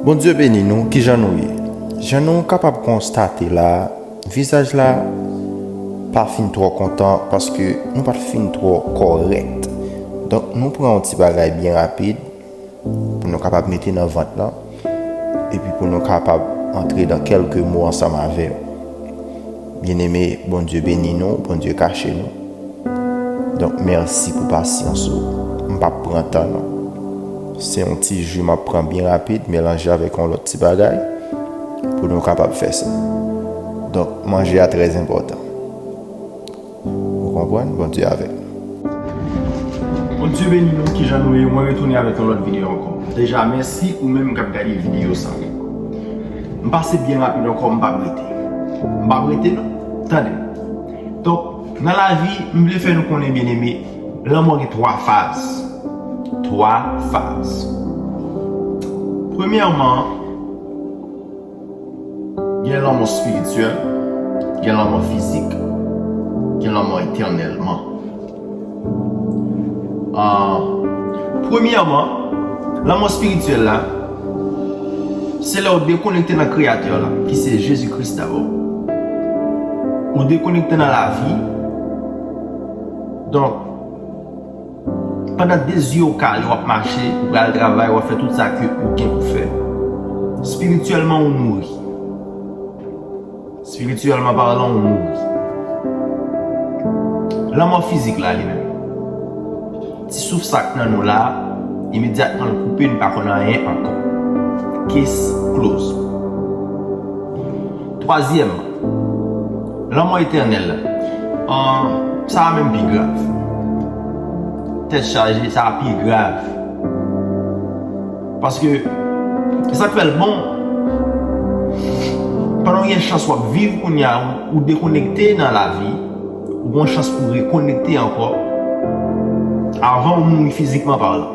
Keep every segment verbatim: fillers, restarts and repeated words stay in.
Bondye beni nou, kijan nou ye? Jan nou kapab konstate la, vizaj la pa fin twò kontan paske nou pa t fin twò kòrèk. Donk, nou pran yon ti bagay byen rapid pou nou kapab mete nan vant lan, epi pou nou kapab antre dan kèlke mo ansanm avè w. Byeneme, Bondye beni nou, Bondye kache nou. Donk, mèsi pou pasyans ou. M p ap pran tan, non. Se yon ti ji m ap pran byen rapid, melanje avèk yon lòt ti bagay, pou nou kapab fè sa. Donk, manje a trè enpòtan. Ou konprann? Bondye avèk nou. Bondye beni nou, kijan nou ye? Mwen retounen avèk yon lòt videyo ankò. Deja, mèsi ou menm k ap gade videyo sa. M pase byen rapid ankò, m p ap rete. M p ap rete, non. Tande. Donk, nan lavi, m vle fè nou konnen, byeneme, lanmò gen twa faz. Twa faz. Premyèman, gen lanmò espirityèl, gen lanmò fizik, gen lanmò etènèlman. Ah, premyèman, lanmò espirityèl la, se lè w dekonekte nan Kreyatè la, ki se Jezi Kris dabò. Ou dekonekte nan lavi. Donk, pandan de zye w kale, w ap mache, ou pral travay, w ap fè tout sa ke ou gen pou fè. Espirityèlman, ou mouri. Espirityèlman palan, ou mouri. Lanmò fizik la, li menm. Ti souf sa k nan nou la, imedyatman l koupe, n pa konn anyen ankò. Case close. Twazyèm, lanmò etènèl la. An, sa a menm pi grav. Tèt chaje, sa a pi grav. Paske, se sa k fè l bon. Pandan w gen chans w ap viv kounye a, ou, ou dekonekte nan lavi, ou gen chans pou rekonekte ankò avan w mouri fizikman palan.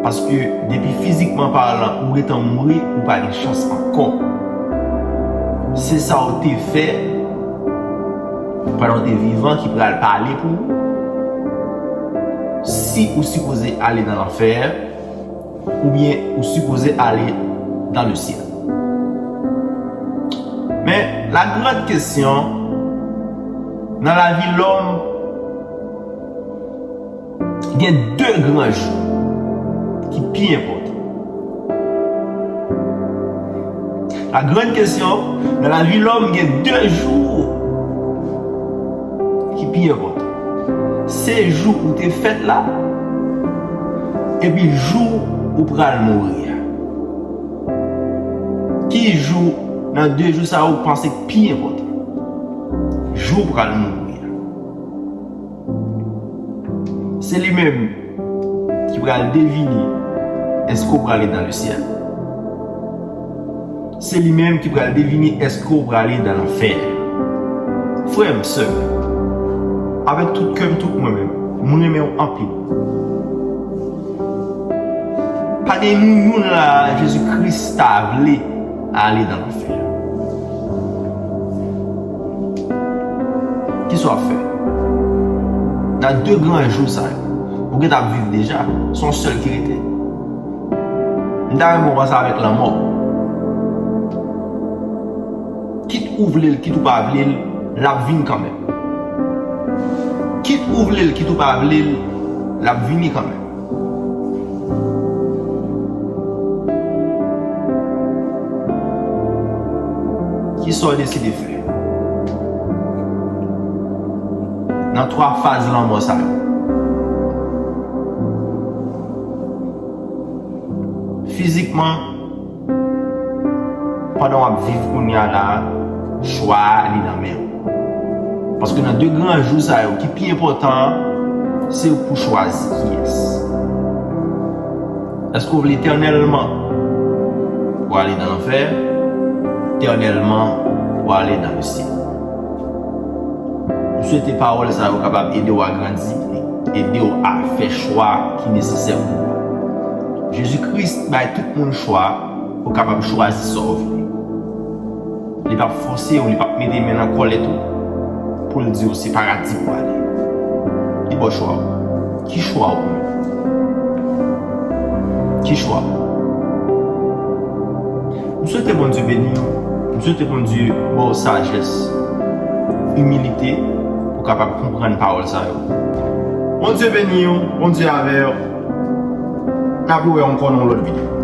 Paske depi fizikman palan, ou gentan mouri, ou pa gen chans ankò. Se sa w te fè pandan w te vivan ki pral pale pou ou. Si ou sipoze ale nan lanfè, oubyen ou sipoze ale dans le ciel. Men, la grande question, nan lavi lòm, gen de gran jou ki pi enpòtan. La grande question, nan lavi lòm, gen de jou ki pi enpòtan. Se jou ou te fèt la, epi jou ou pral mouri a. Ki jou nan de jou sa yo ou panse k pi enpòtan? Jou ou pral mouri a. Se li menm ki pral devini èske w prale dans le ciel. Se li menm ki pral devini èske w prale dans l'enfer. Frè m, sè m, avèk tout kè m, tout mwen menm, mwen renmen w anpil. Pa gen youn la Jezi Kris ta vle ale dans l'enfer. Kisa w ap fè? Nan de gran jou sa yo, ou gentan ap viv deja, se yon sèl ki rete. M ta renmen w panse avèk lanmò. Kit ou vle l, kit ou pa vle l, l ap vin kanmenm. Kit ou vle l, kit ou pa vle l, l ap vini kanmenm. Kisa w deside fè nan twa faz lanmò sa yo? Fizikman, pandan w ap viv kounye a la, chwa a li nan men w. Paske nan de gran jou sa yo ki pi enpòtan an, se ou pou chwazi kiyès. Èske w vle etènèlman pou ale nan lanfè, etènèlman pou ale nan lesyèl? M swete pawòl sa yo kapab ede w a grandi, ede w a fè chwa ki nesesè pou ou. Jezi Kris bay tout moun chwa pou w kapab chwazi sa w vle. Li p ap fòse w, li p ap mete men nan kòlèt ou pou l di w se paradi pou w ale. Li ba w chwa w. Ki chwa w menm? Ki chwa w? M swete Bondye beni w. M swete Bondye ba w sajès, imilite, pou w kapab konprann pawòl sa yo. Bondye beni w, Bondye avè w. N ap rewè ankò nan yon lòt videyo.